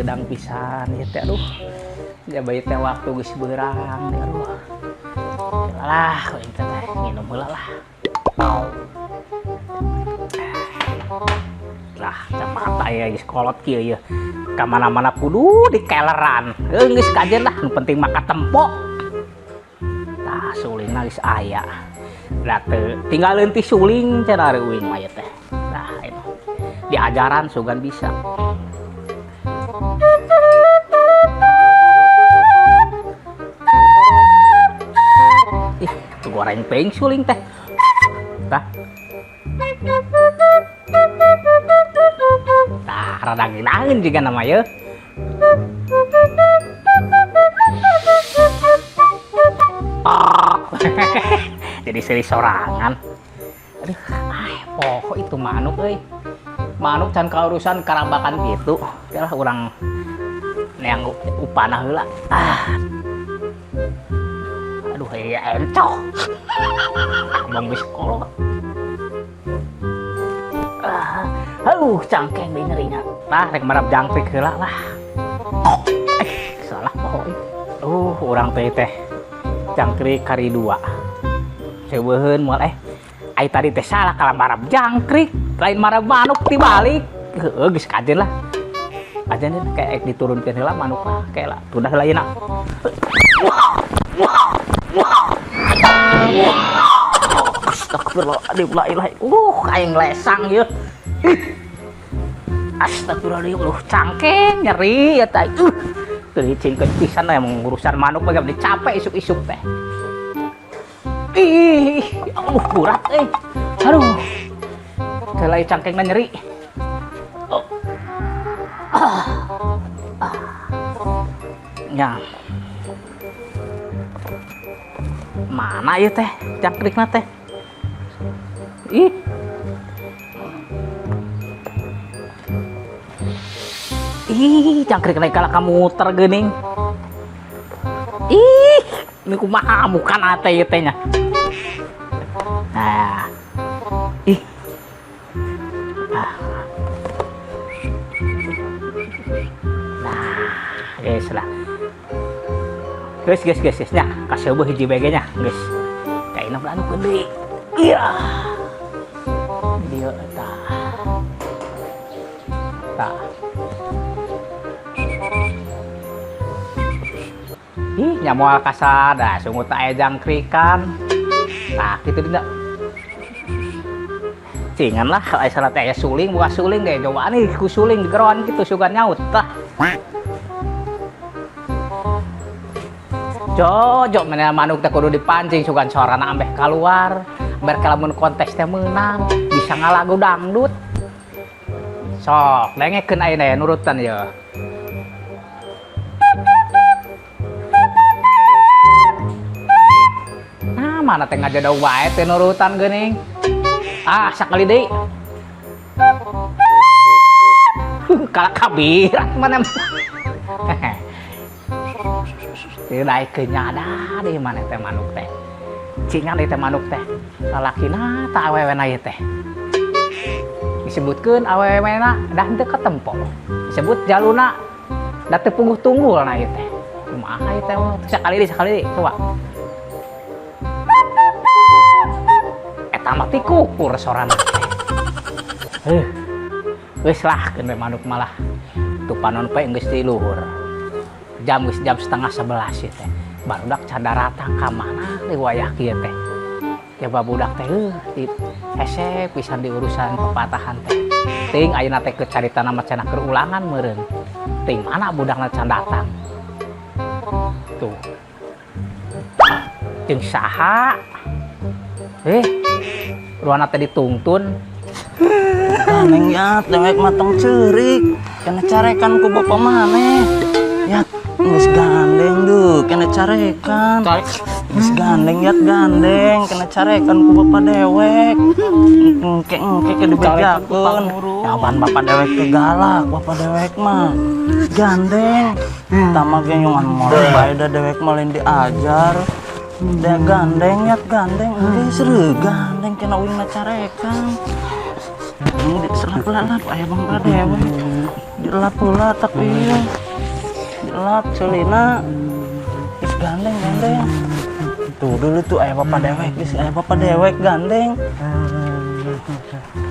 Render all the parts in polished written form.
Hareudang pisan ieu teh, aduh. Ya bae teh waktu geus beurang, aduh. Lah, aing teh nginum heula lah. Lah, mata ya geus kolot kieu ye. Ka mana-mana kudu dikeleran. Heuh, geus kajen lah, nu penting mah katempo. Tah, sulingna geus aya. Da teu tinggal leuntih suling cenah reuing mah ieu teh. Tah, itu. Diajaran sugan bisa. Ih, goreng peng suling teh. Tah. Tah, rada ginaheun juga nama ye. Oh. Jadi seri sorangan. Aduh, ah, pokok itu manuk euy. Manuk can kaurusan karambakan gitu. Yalah urang neang upana heula. Ah. Aduh, ya encok. Abang geus kolot. Ah, aduh, cangkeng deui nyerinya. Tah, rek marap jangkrik heula lah. Salah poho euy. Urang teh teh jangkrik kari 2. Seueuheun moal ai tadi teh salah kalau marap jangkrik, lain marap manuk tibalik. Heueuh, geus kajen lah. Kajen deh, kayak diturunkeun heula manuk lah, kayak lah. Udah lah yeuna. Astagfirullahaladzim, la ilaha illallah. Aing lesang ieu. Astagfirullahaladzim, cangkeng nyeri ya teh. Teu dicingkeun pisan lah emang urusan manuk mah gak capek isuk-isuk teh. Ih, ya Allah, berat euy. Aduh. Teu lain cangkengna nyeri. Oh. Ah. Ah. Ya. Mana ieu teh jangkrikna teh? Ih. Ih, jangkrik naik kalah kamu muter geuning. Ih, ini kumaha bukan ate ieu teh nya. Nah. Ih. Ah. Nah, guys lah. Guys, guys, guys, guys. Nya, kasih eueuh hiji BG nya, guys. Kaina anu deui. Iya. Dieu tah. Tah. Ih, nya moal kasada, sungut aya jangkrikan. Tah, kitu dina. Cingan lah, aya salah teh aya suling, buka suling deh, cobaan nih ku suling digeroan gitu sugan nyaut tah. Jojo mana manuk teh kudu dipancing sugan sorana ambeh keluar, ber kalamun kontes teh meunang, bisa ngalagu dangdut. Sok, dengekeun ayeuna nurutan ye. Nah, mana teh ngajadau wae teh nurutan geuning. Ah, sakali deui. Kalah kabirat mana. Teu daekeun nyada deui mana teh manuk teh. Cingan deui teh manuk teh. Lalakina ta awewena ieu teh. Disebutkeun awewena dah henteu katempo. Disebut jaluna da teu puguh tunggulna ieu teh. Kumaha ieu teh? Sakali deui, sakali deui, coba. Eta mah tikukur sorana teh. Heuh. Geus lah keun we manuk malah. Tuh panon poe geus di luhur. Jam geus jam 10:30 ieu teh. Barudak can daratang ka mana deui wayah kieu teh. Coba budak teh di hese pisan di urusan pepatahan teh. Ting ayeuna teh keur caritana mah cenah keur ulangan meureun. Ting mana budakna can datang. Tuh. Jeung saha? Ruana teh dituntun. Neng ya, dewek matang ceurik. Kena carekan ku bapak maneh. Ya, geus gandeng duh, kena carekan. Geus gandeng ya gandeng, kena carekan ku bapak dewek. Engke engke ke dibejakeun. Ya ban bapak dewek teh galak, bapak dewek mah gandeng. Tama ge nyungan moal bae da dewek mah lain diajar. Da gandeng ya gandeng, geus reu gandeng kena uing carekan. Diselap-lap aya bang dewek. Dilap heula tapi ieu. Dilap ceulina. Geus gandeng gandeng. Tuh dulu tuh aya bapak dewek, geus aya bapak dewek gandeng.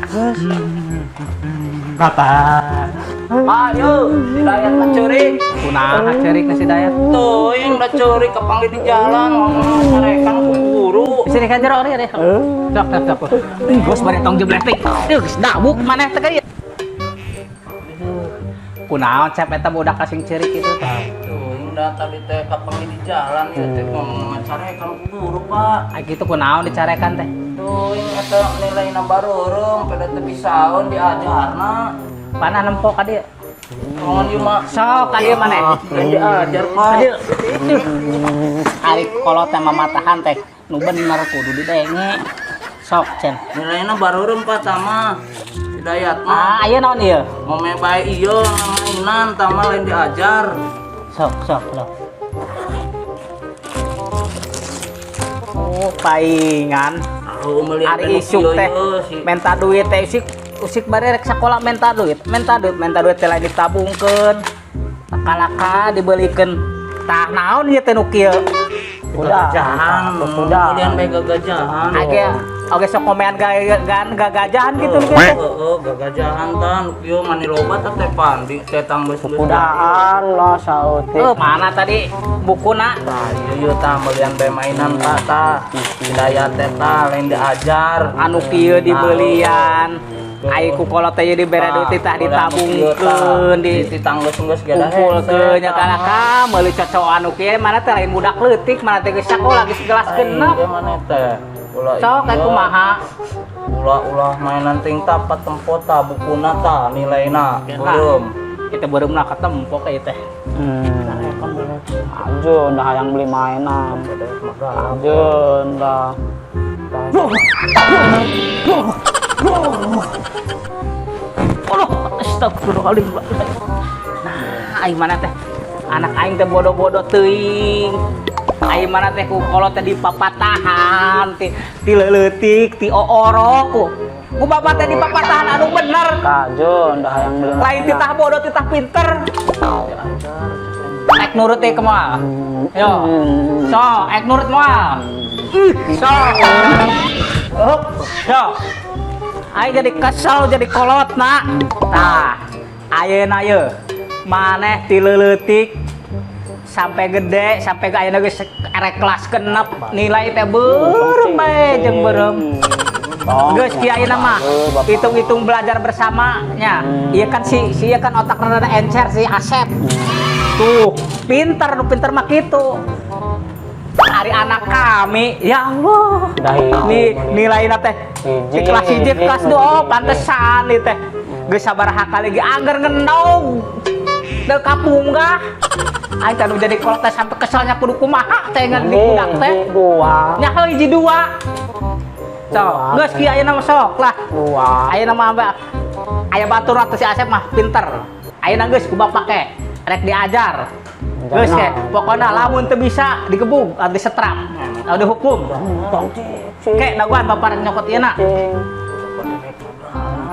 Geus. Bapak. Ayo, si Dayat mah ceurik. Kunaha ceurik si Dayat? Teuing da ceurik kapanggih di jalan ngomong carekan ku guru. Sini kan jero ori deh. Sok sok sok. Geus bari tong jebletik. Geus dabuk maneh teh ka ieu. Kunaon Cep eta budak kasing ceurik kitu teh? Teuing da tadi teh kapanggih di jalan ieu teh ngomong carekan ku guru, Pak. Ai kitu kunaon dicarekan teh? Teuing eta nilaina bareureum pada teu bisaeun diajarna. Panah nempo ka dieu. Mohon ieu mah. Sok ka dieu maneh. Lain diajar, Pak. Ka dieu. Ari kolot teh mamatahan teh nu bener kudu didenge. Sok Cen. Nilaina bareureum Pak tama. Si Dayat mah. Ah, aya naon ieu? Ngome bae ieu mainan tama lain diajar. Sok sok sok. Oh, paingan. Oh, melihat Ari isuk teh menta duit teh isuk usik bare rek sakola menta duit, menta duit, menta duit teh lain ditabungkeun. Takalaka dibelikeun. Tah naon ieu teh nu kieu? Gagajahan, melian bae gagajahan. Age oge sok komean gagajahan gitu nu kieu. Heeh, gagajahan tah nu kieu mani loba teh teh pan di teh tang geus Kudaan lah sautik. Oh, mana tadi bukuna? Tah ieu tah melian bae mainan Pak tah. Hidayat teh tah lain diajar. Anu kieu dibelian. Ai ku kolot teh dibere duit tah ditabungkeun di titang geus-geus ge kumpulkeun nya kalaka meuli cocokan nu kieu mana teh lain budak leutik mana teh geus sakola geus kelas genep. Mana teh? Ulah sok ai kumaha? Ulah-ulah mainan ting tapat tempo tah bukuna tah nilaina beureum. Kita beureumna katempo ka ieu teh. Anjeun dah hayang beli mainan. Anjeun dah. Allah, astagfirullahaladzim. Nah, aing mana teh? Anak aing teh bodoh-bodoh teuing. Aing mana teh ku kolot teh dipapatahan, ti leuletik, ti oorok ku. Ku bapak teh dipapatahan anu bener. Kajun dah hayang beli. Lain titah bodoh, titah pinter. Ek nurut teh kumaha? Yo. So, ek nurut moal. So. So. Aing jadi kesel jadi kolot nak. Tah, ayeuna ye maneh ti leuletik sampai gede sampai ayeuna geus erek kelas genep nilai teh beureum bae jeung beureum. Geus kieu ayeuna mah hitung-hitung belajar bersama nya. Ieu kan si ieu kan otak rada encer si Asep. Tuh, pinter nu pinter mah kitu. Ari anak kami, ya Allah. Nih nilaina teh di kelas 1 kelas 2, oh pantesan nih teh. Geus sabaraha kali ge angger ngendong. Teu kapunggah. Aing teh nu jadi kolot teh sampai keselnya kudu kumaha teh ngan di budak teh. Dua. Nya heuh hiji dua. Sok, geus kieu ayeuna mah sok lah. Dua. Ayeuna mah aya batur atuh si Asep mah pinter. Ayeuna geus ku bapak ke rek diajar. Geus ke, pokona lamun teu bisa digebug atau disetrap atau dihukum. Kek daguan bapak rek nyokot ieu na.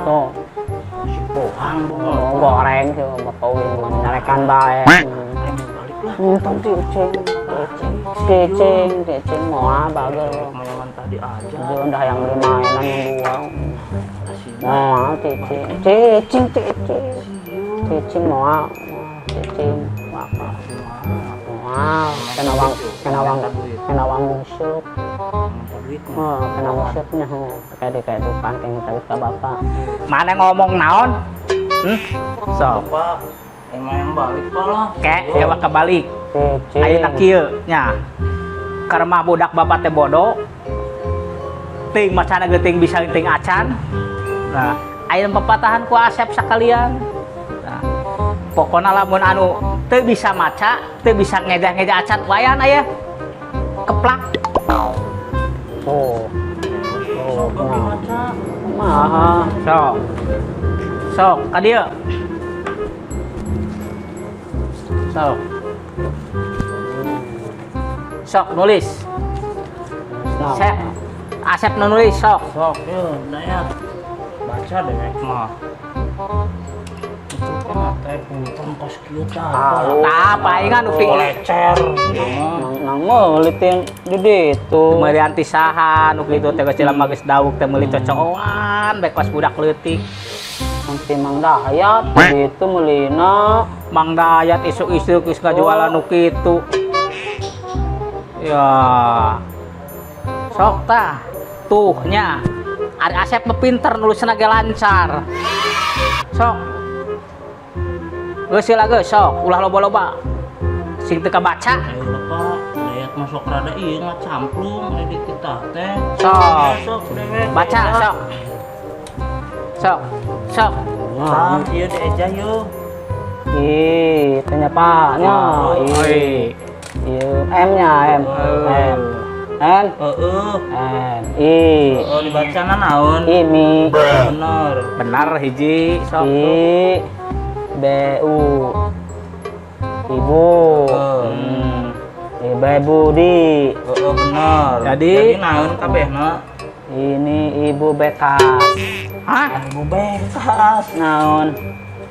Tuh. Goreng sih bapak wing nyarekan bae. Tong cicing. Cicing, cicing moal bager. Mainan tadi aja. Udah yang beli mainan yang dua. Moal cicing. Cicing, cicing. Cicing moal. Cicing. Wow, kena wang busuk. Oh, kena busuknya. Kayak depan kayak tadi ke bapak. Mana ngomong naon? So, Pak, emang yang balik Pak lah. Kek, ya kebalik. Ayeuna kieu nya. Karena budak bapak teh bodoh. Ting macana geuting bisa ting acan. Nah, ayeuna papatahan ku Asep sakalian. Nah, pokona lamun anu teu bisa maca, teu bisa ngejah-ngejah acan wayan aya. Keplak. Oh. Oh, maha. Sok. Sok, ka dieu. Sok. Sok nulis. Asep, Asep nu nulis sok. Sok, yeuh, Dayat. Baca dewek mah. Itu kan teh punten kos kieu tah. Tah, palingan nu ping Lecer. Ieu mah. Nang nang meuli teh di ditu. Meuli ti saha nu kitu teh, geus jelema geus dawuk teh meuli cocoan bae kos budak leutik. Nang ti Mang Dayat di ditu meulina. Mang Dayat isuk-isuk geus ngajualan nu kitu. Ya. Sok tah. Tuh nya. Ari Asep mah pinter, nulisna ge lancar. Sok. Geus heula, geus sok, ulah loba-loba. Sing teu kabaca. Ayo lah, Pak, Dayat masuk rada ieu ngacamplung di kita teh. Sok. Sok dewek. Baca sok. Sok. Sok. Tah, ieu dieja yeuh. Ih, tanya Pak nya. Oi. Ieu M nya, M. M. N. Heeh. N I. Oh, dibacana naon? Ini. Bener. Benar hiji, sok. I B U. Ibu. Heeh. Ibu Budi. Heeh, bener. Jadi? Jadi naon kabehna? Ini Ibu Bekas. Hah? Ibu bekas. Naon?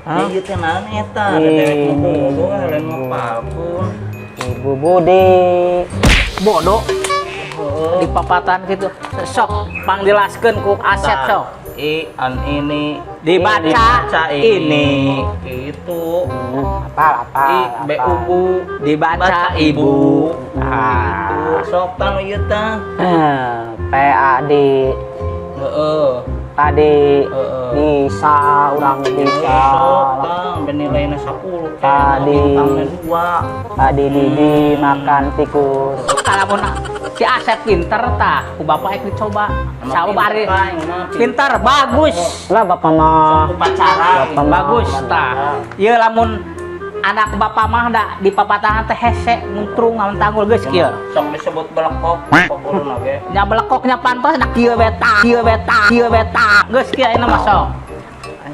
Hah? Ieu teh naon eta? Da dewek mah bodoh, lain ngapalkeun. Ibu Budi. Bodoh Heeh. di papatan gitu. Sok pangjelaskeun ku Asep, sok. I an ini. Dibaca Dibaca ini. Gitu. Apa apa? I B U bu. Dibaca Baca ibu. ibu. Ah. Gitu. Sok tah nu ieu tah. P A D. Heeh. Tadi Heeh. bisa urang bisa. Sok tah sampai nilainya 10. Tadi. Bintangnya 2. Tadi Didi makan tikus. Kalau si Asep pinter tah, ku bapak ek dicoba. Sabab ari pinter bagus. Lah, bapak mah. Upacara. Bapak mah. Bagus tah. Ieu lamun anak bapak mah da di papatahan teh hese muntrung ngawan tanggul, geus kieu. Sok disebut belekok pokokna ge. Nya belekoknya pantos da kieu beta, kieu beta, kieu beta. Geus kieu ayeuna mah, sok.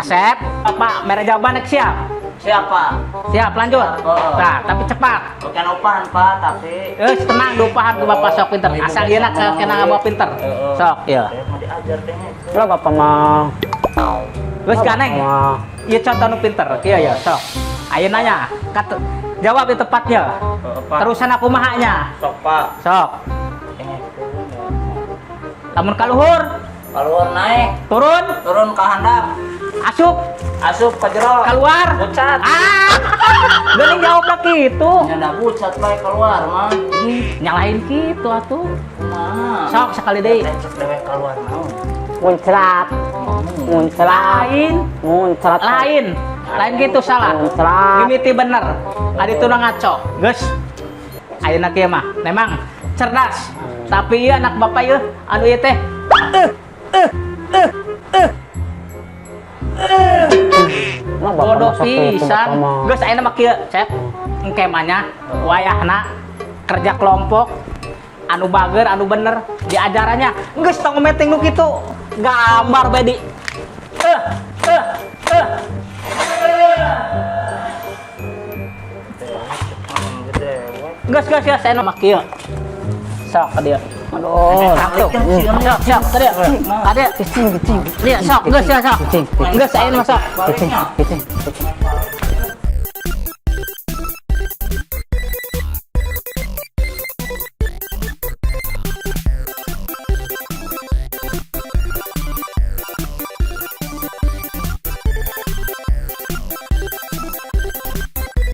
Asep, Bapak mere jawaban rek siap. Siapa? Siap, lanjut. Oh. Nah, tapi cepat. Bukan upahan, Pak, tapi Eh, tenang, diupahan ku bapak sok pinter. Asal ieu na kena ngabawa pinter. Heeh. Sok, ieu. Saya mau diajar deh. Lah, bapak mah. Geus ganeng. Mah. Ieu contoh nu pinter, kieu ya, sok. Ayo nanya, kat, jawab yang tepatnya. Heeh, Pak. Terusan aku mahanya. Sok, Pak. Sok. Lamun kaluhur, Keluar naik, turun, turun ke handap, asup, asup ke jero. Keluar. Pucat. Ah, geuning jawabna kitu. Nyanda pucat bae keluar mah. Ih, nyalahin kitu atuh. Kumaha? Sok sekali deui. Teh cek dewek keluar naon? Muncrat. Muncrat. Lain, Muncrat. Lain. Lain gitu, salah. Muncrat. Mimiti bener. Adi itu ngaco. Geus. Ayeuna kieu mah memang cerdas. Tapi ieu anak bapak ieu anu ieu teh eh eh eh Lah, bapak bodoh mah sok kitu, pisan. bapak mah. Geus, ayeuna mah kieu, Cep. Engke mah nya wayahna kerja kelompok anu bager, anu bener diajarannya. Geus, tong meeting nu kitu. Gambar bae di eh eh eh. Geus, geus, geus, ayeuna mah kieu. Sok ka dieu. Aduh. Sok, sok, sok, ka dieu. Ka dieu. Cicing, cicing. Lihat, sok, geus ya, sok. Cicing. Geus, ayeuna mah sok. Cicing, cicing.